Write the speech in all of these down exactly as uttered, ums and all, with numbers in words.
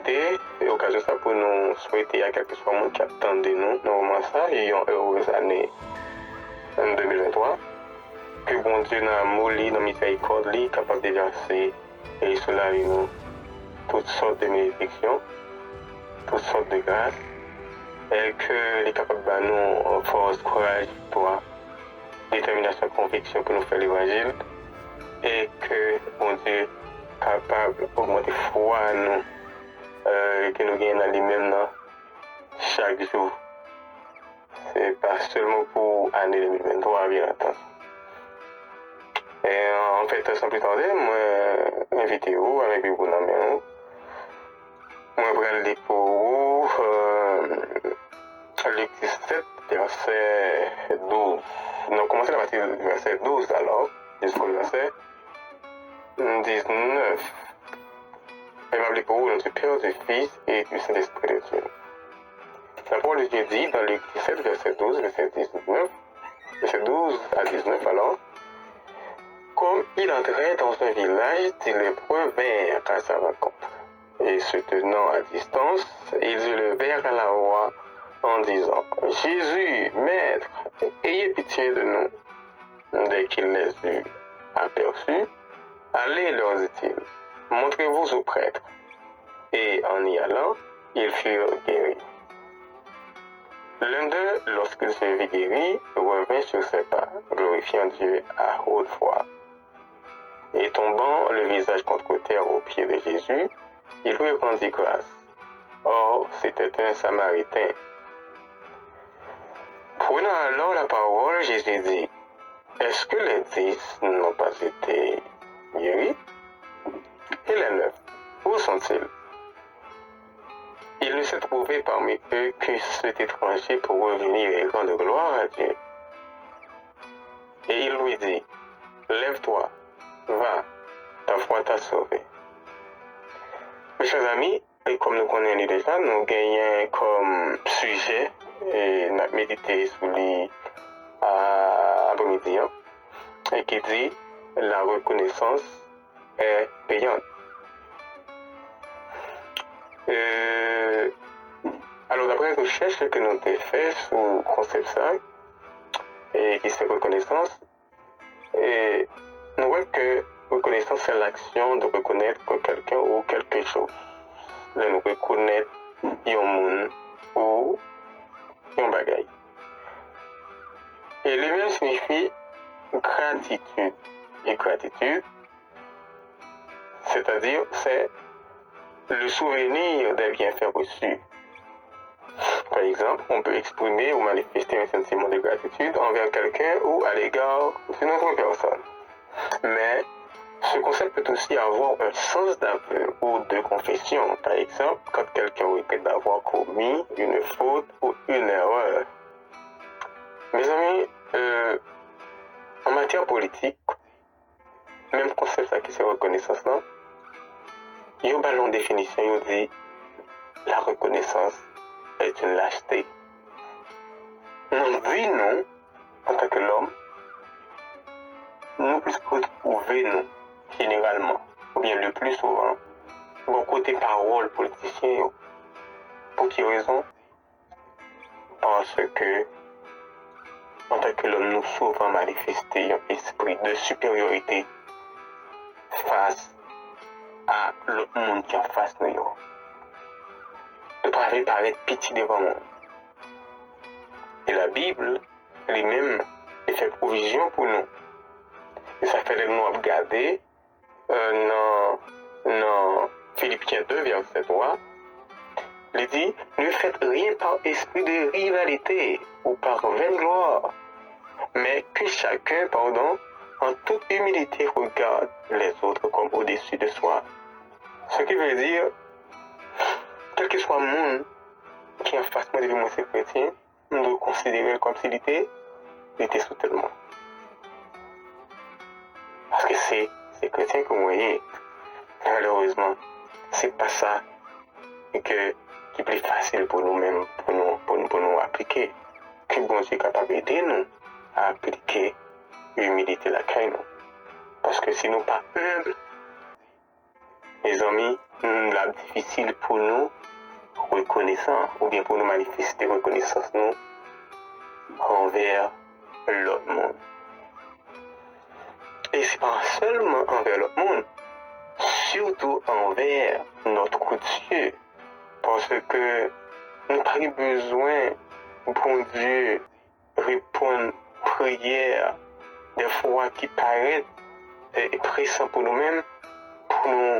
pwofite okazyon sa pou nou swete a kèlkeswa moun k ap tande nou nan moman sa yon erez ane de mil venntwa. Ke Bondye nan amou li, nan mizèrikòd li, kapab devèse e sou lavi nou tout sòt de benediksyon, tout sòt de gras, e ke li kapab ba nou fòs, kouraj, viktwa, detèminasyon, konviksyon pou nou fè levanjil, e ke Bondye kapab ogmante fwa nou, e ke nou genyen nan li menm nan chak jou. Se pa sèlman pou ane de mil venntwa, byen antandi. E, anfèt, san pli tande, mwen envite ou avèk Bib ou nan men ou. Mwen pral li pou ou, e, Lik disèt, vèsè douz. Nou kòmanse apati vèsè douz, alò, jiska vèsè diznèf. E m ap li pou ou, o non di Pè, di Fis e di Sentespri de Dye. La parole de Dieu dit dans Luc dix-sept, verset douze, verset dix-neuf, verset douze à dix-neuf, alors, comme il entrait dans un village, dix lépreux vinrent à sa rencontre. Et se tenant à distance, ils élevèrent la voix en disant, Jésus, Maître, ayez pitié de nous. Dès qu'il les eut aperçus, Allez, leur dit-il, montrez-vous au prêtre. Et en y allant, ils furent guéris. L'un d'eux, lorsqu'il se vit guéri, revint sur ses pas, glorifiant Dieu à haute voix. Et tombant le visage contre terre aux pieds de Jésus, il lui rendit grâce. Or, c'était un Samaritain. Prenant alors la parole, Jésus dit, Est-ce que les dix n'ont pas été guéris? Et les neuf, où sont-ils? Il ne se trouvait parmi eux que cet étranger pour revenir et rendre gloire à Dieu. Et il lui dit, Lève-toi, va, ta foi t'a sauvé. Mes chers amis, e kòm nou konnen li deja, nou genyen kòm sijè, e n ap medite sou li a, apremidi an, e ki di, La reconnaissance est payante. E, alò, daprè rechèch ke nou te fè sou konsèp sa, e ki se rekonesans, e nou wè ke rekonesans se l'action de reconnaître quelqu'un ou quelque chose. Lè nou rekonèt yon moun ou yon bagay. E li menm siyifi gratitid. E gratitid, c'est-à-dire, c'est le souvenir des bienfaits reçus. Par exemple, on peut exprimer ou manifester un sentiment de gratitude envers quelqu'un ou à l'égard d'une autre personne. Mais ce concept peut aussi avoir un sens d'aveu ou de confession. Par exemple, quand quelqu'un regrette d'avoir commis une faute ou une erreur. Mes amis, euh, en matière politique, menm konsèp sa ki se rekonesans lan, yo ba l yon definisyon, yo di, la reconnaissance est une lâcheté. Nan vi nou, antanke lòm, nou plis retwouve nou, jeneralman, oubyen le pli souvan, bò kote pawòl politisyen yo. Pou ki rezon? Paske, antanke lòm, nou souvan manifeste yon espri de siperyorite fas a lòt moun ki anfas nou yo. Nou pa vle parèt piti devan moun. E Labib, li menm, li fè pwovizyon pou nou. E sa fè lè nou ap gade, euh, nan, nan Philippiens deux, verset trois, li di, Ne faites rien par esprit de rivalité ou par vaine gloire, mais que chacun, pardon, en toute humilité regarde les autres comme au-dessus de soi. Ce qui veut dire, kèlkeswa moun ki anfas mwen, depi mwen se kretyen, m dwe konsidere l kòmsi li te, li te sou tèt mwen. Paske se, se kretyen ke mwen ye. Malerezman, se pa sa ke, ki pli fasil pou nou menm, pou nou, pou nou, pou nou aplike. Ke Bondye kapab ede nou a aplike imilite lakay nou. Paske si nou pa enb, Mezanmi, l ap difisil pou nou rekonesan oubyen pou nou manifeste rekonesans nou anvè lòt moun. E se pa sèlman anvè lòt moun, sitou anvè notre Dieu, paske nou pa gen bezwen Bondye reponn priyè dèfwa ki parèt e presan pou nou menm, pou nou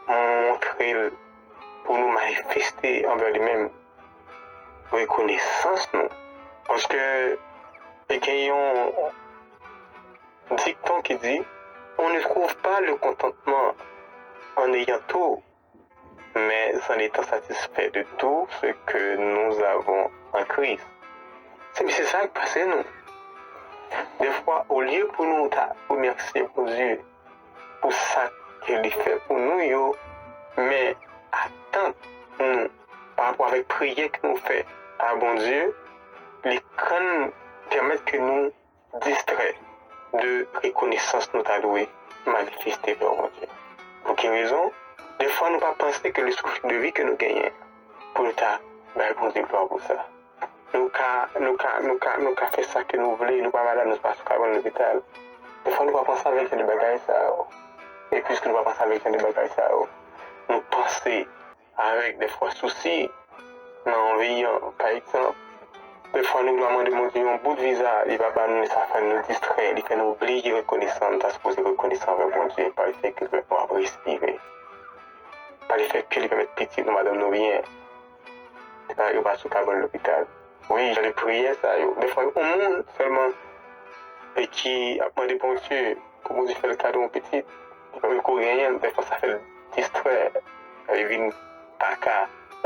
montre l, pou nou manifeste anvè li menm rekonesans nou. Paske gen yon dikton ki di, on ne trouve pas le contentement en ayant tout, mais en étant satisfait de tout ce que nous avons en Christ. Se se sa k pase nou. Defwa, olye pou nou ta remèsye Bondye pou sa ke li fè pou nou yo, men atant nou pa rapò avèk priyè ke nou fè a Bondye, li konn pèmèt ke nou distrè de rekonesans nou ta dwe manifeste vè Bondye. Pou ki rezon? Defwa nou pa panse ke le souffle de vie ke nou genyen pou nou ta bay Bondye glwa pou sa. Nou ka, nou ka, nou ka, nou ka fè sa ke nou vle, nou pa madanm, nou pa sou kabann lopital. Defwa nou pa panse avèk jan de bagay sa yo. E piske nou pa panse avèk jan de bagay sa yo, nou panse avèk defwa sousi nan vi an. Pa egzanp, defwa nou dwe mande Bondye yon bout viza, li pa ba nou, sa fè nou distrè, li fè nou bliye rekonesan, nou ta sipoze rekonesan avèk Bondye, pa le fè ke nou ap respire, pa le fè ke li pèmèt pitit nou, madanm nou byen, yo pa sou kabann lopital. Wi, jan de priyè sa yo. Defwa, yon moun sèlman e ki ap mande Bondye pou Bondye fè l kado yon pitit, li pa menm ko genyen l, defwa sa fè l distrè, li vin pa ka,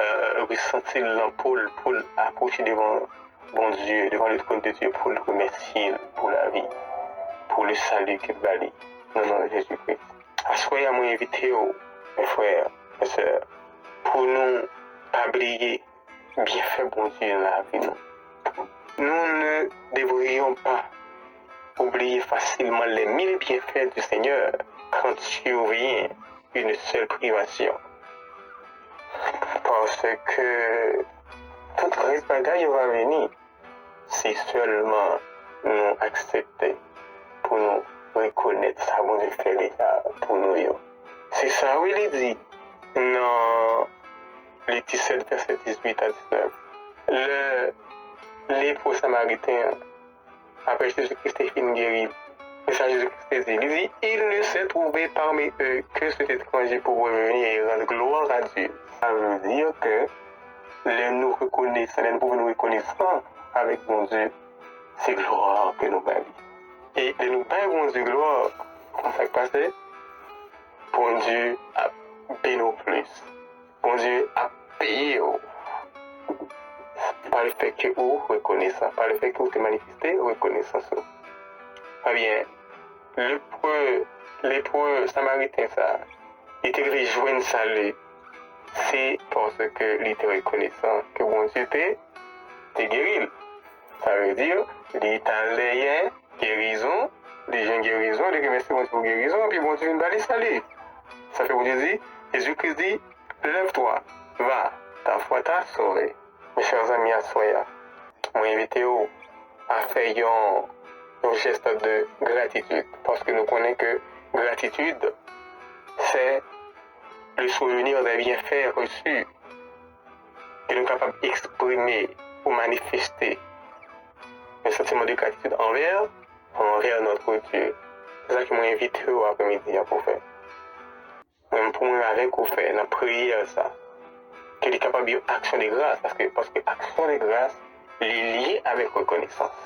euh, resanti l nan po l, pou l apwoche devan Bondye, devan le trône de Dieu, pou l remèsye l pou lavi, pou le salut ke l ba li, nan non de Jezi Kris. Aswè a, mwen envite w, mes frères, mes sœurs, pou nou pa bliye byenfè Bondye nan lavi nou. Nous ne devrions pas oublier facilement les mille bienfaits du Seigneur quand survient une seule privation. Paske tout rès bagay yo va vini si sèlman nou aksepte pou nou rekonèt sa Bondye fè deja pou nou yo. Se sa wi li di nan Lik disèt, vèsè dizuit a diznèf. Lè lepre samariten an, apre Jezi Kris te fin geri l, men sa Jezi Kris te di, li di, il ne s'est trouvé parmi eux que cet étranger pour revenir et rendre gloire à Dieu. Sa vle di ke lè nou rekonesan, lè nou pwouve nou rekonesan avèk Bondye, se glwa ke nou ba li. E lè nou bay Bondye glwa, konn sa k pase? Bondye ap beni w plis. Bondye ap peye w. Pa le fè ke ou rekonesan, pa le fè ke ou te manifeste rekonesans ou. Ebyen, lepre, lepre samariten sa, li te rive jwenn sali, se paske li te rekonesan ke Bondye te, te geri l. Sa vle di, li t al dèyè gerizon, li jwenn gerizon, li remèsye Bondye pou gerizon, epi Bondye vin ba li sali. Sa fè Bondye di, Jezi Kris di, lève-toi, va, ta foi t'a sauvé. Mechè zanmi, aswè a, mwen envite w a fè yon, yon jès de gratitid, paske nou konnen ke gratitid, se le souvenir des bienfaits reçus, ke nou kapab eksprime ou manifeste yon santiman de gratitid anvè, anvè notre Dieu. Se sa ke mwen envite w apremidi a pou fè. Mwen, pou mwen avèk ou fè nan priyè sa, ke li kapab yon aksyon de gras, paske, paske aksyon de gras, li lye avèk rekonesans.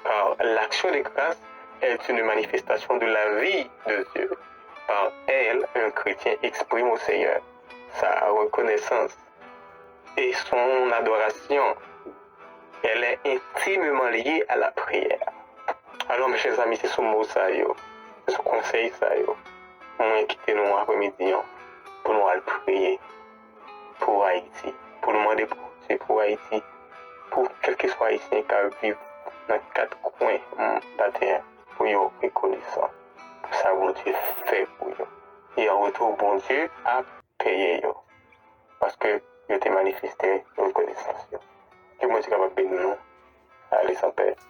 Car l'action de grâce est une manifestation de la vie de Dieu. Par elle, un chrétien exprime au Seigneur sa reconnaissance et son adoration. Elle est intimement liée à la prière. Alò, mechè zanmi, se sou mo sa yo, se sou konsèy sa yo, mwen kite nou apremidi an pou nou al priye pou Ayiti, pou nou mande Bondye pou Ayiti, pou kèlkeswa Ayisyen k ap viv nan kat kwen latè a, pou yo rekonesan pou sa Bondye fè pou yo. e an retou, Bondye ap peye yo. Paske yo te manifeste rekonesans yo. Ke Bondye kapab beni nou. Allez, en paix.